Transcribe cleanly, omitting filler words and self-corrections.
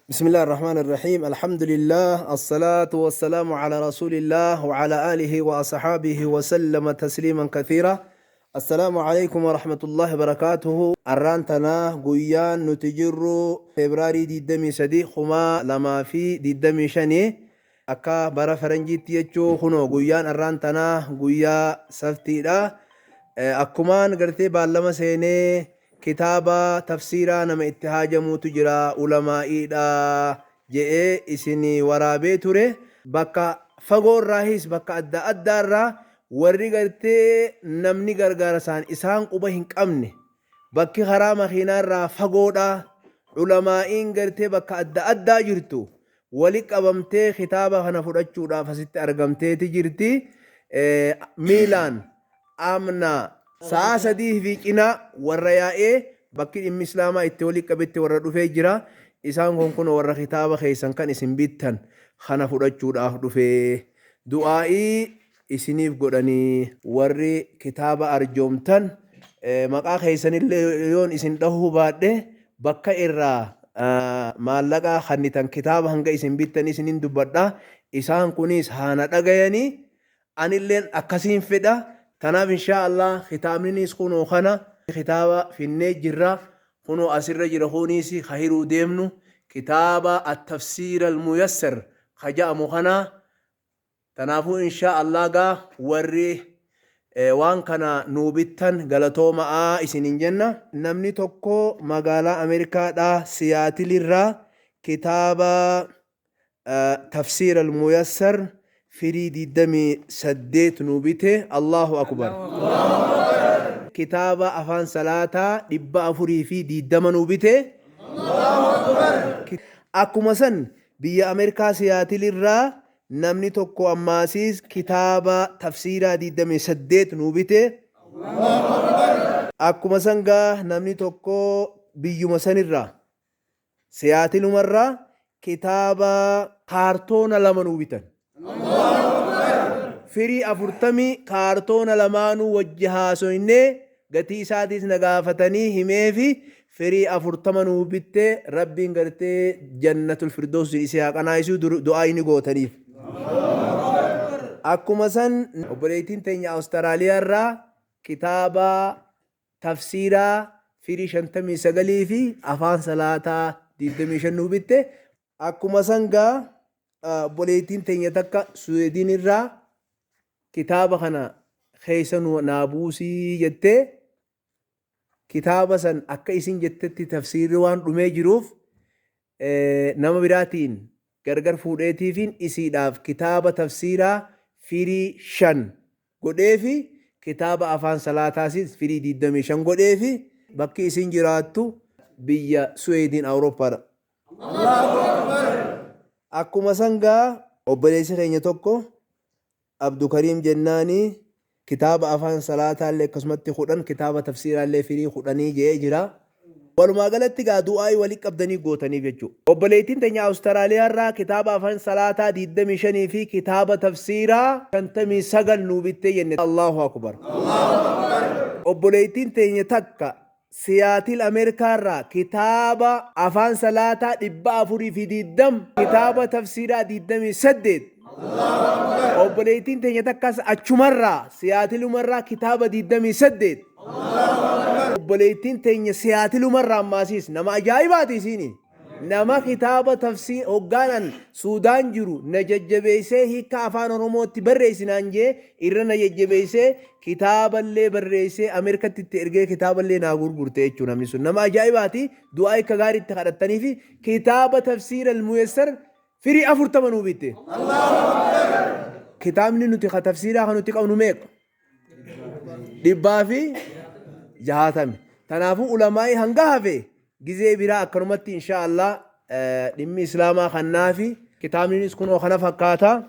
بسم الله الرحمن الرحيم الحمد لله الصلاة والسلام على رسول الله وعلى آله وأصحابه وسلم تسليما كثيرا السلام عليكم ورحمة الله وبركاته Arraan tana guyyaan nuti jirru Febraarii 23 2025 akka bara faranjiitti jechuu. Kunoo guyyaan arraan tanaa guyyaa saftiidha. Akkumaan gartee baallama seenee kitaaba tafsiiraa nama itti haajamuutu jira, ulamaa'iidha je'ee isin waraabee ture. Bakka fagoorraahis bakka adda addaarraa warri gartee namni gargaarsaan isaan quba hin qabne, bakki karaa makiinaarraa fagoodha, ulamaa'iin gartee bakka adda addaa jirtu wali qabamtee kitaaba kana fudhachuudhaaf asitti argamteeti jirti. Miilaan amna sa'a 3 fi cinaa warra yaa'ee bakki dhimmi islaamaa itti wali qabetti warra dhufee jira. Isaan kun kun warra kitaaba keessan kan isin bittan kana fudhachuudhaaf dhufee du'aa'ii isiniif godhanii. Warri kitaaba arjoomtan maqaa keessanillee yoon isin dhahuu baadhe, bakka irraa maallaqa kannitan kitaaba hanga isin bittan isinin dubbadha. Isaan kunis haana dhagayanii, anilleen akkasiin fedha. Tanaaf inshaa Allah kitaabninis kunoo kana kitaaba finnee jirra, kunoo asirra jira. Kunis ka hiruu deemnu kitaaba at-tafsiir al-muyassar ka ja'amu kana. Tanaafuu inshaa Allah gaa warri waan kana nuu bittan galatoomaa isinin jenna. Namni tokko magaalaa Ameerikaadhaa Siyaatilirraa kitaaba tafsiir al-muyassar firii 28 nuu bite. Allahu akbar. Kitaaba afaan salaataa 420 nuu bite. Akkuma san biyya Ameerikaa Siyaatilirraa namni tokko ammaasiis kitaaba tafsiiraa 28 nuu bite. Akkuma san gaa namni tokko biyyuma sanirraa, Siyaatilumarraa, kitaaba kaartoona 2 nuu bitan. Firii 40 kaartoona lamaanuu wajji haasoynee, gatii isaatiis na gaafatanii himeefi, firii 40 nuu bitte. Rabbiin gartee jannatul firdoosiin isii haa qanaayisuu, du'aa inni gootaniif. Akkuma san obboleettiin teenya Awustiraaliyaa irraa kitaaba tafsiiraa firii 59 fi afaan salaataa 25 nuu bitte. Akkuma san gaa obboleettiin teenya takka Suweedin irraa kitaaba kana keessa naa buusii jettee, kitaaba san akka isin jettetti tafsiirri waan dhumee jiruuf nama biraatiin gargar fuudheetiifiin isiidhaaf kitaaba tafsiiraa firii 5 godheefi, kitaaba afaan salaataasis firii 25 godheefi. Bakki isin jiraattu biyya Suweedin, Awurooppaadha. Akkuma san gaa obboleessi keenya tokko Abdukariim jennaani kitaaba afaan salaataallee akkasumatti 10, kitaaba tafsiiraallee firii 10 je'ee jira. Walumaa galatti gaa du'aa'ii wali qabdanii gootaniif jechuudha. Obboleettiin teenya Awustiraaliyaa irraa kitaaba afaan salaataa 25 fi kitaaba tafsiiraa 59 nuu bittee jenne. Allahu akbar. Obboleettiin teenya takka Siyaatil Ameerikaa irraa kitaaba afaan salaataa 420, kitaaba tafsiiraa 28. Obboleettiin teenya takkas achumarraa, Siyaatilumarraa, kitaaba 28. Obboleettiin teenya Siyaatilumarraa ammaasiis nama ajaa'ibaati isiini. Nama kitaaba tafsiir hoggaanan Suudaan jiru na jajjabeessee, hiika afaan Oromootti barreessinaan jee irra na jajjabeessee, kitaaballee barreessee Ameerikatti itti ergee, kitaaballee naa gurgurte jechuudha. Namni sun nama ajaa'ibaati. Du'aa akka gaariitti kadhattanii fi kitaaba tafsiira al-muyassar firii 40 nuu bitte. Kitaabni nuti ka tafsiiraa kan nuti qabnu meeqa? 160. Tanaafuu ulamaa'ii hanga hafe gizee biraa akkanumatti insha Allah dhimmi islaamaa kannaafi kitaabninis kunoo kana fakkaata.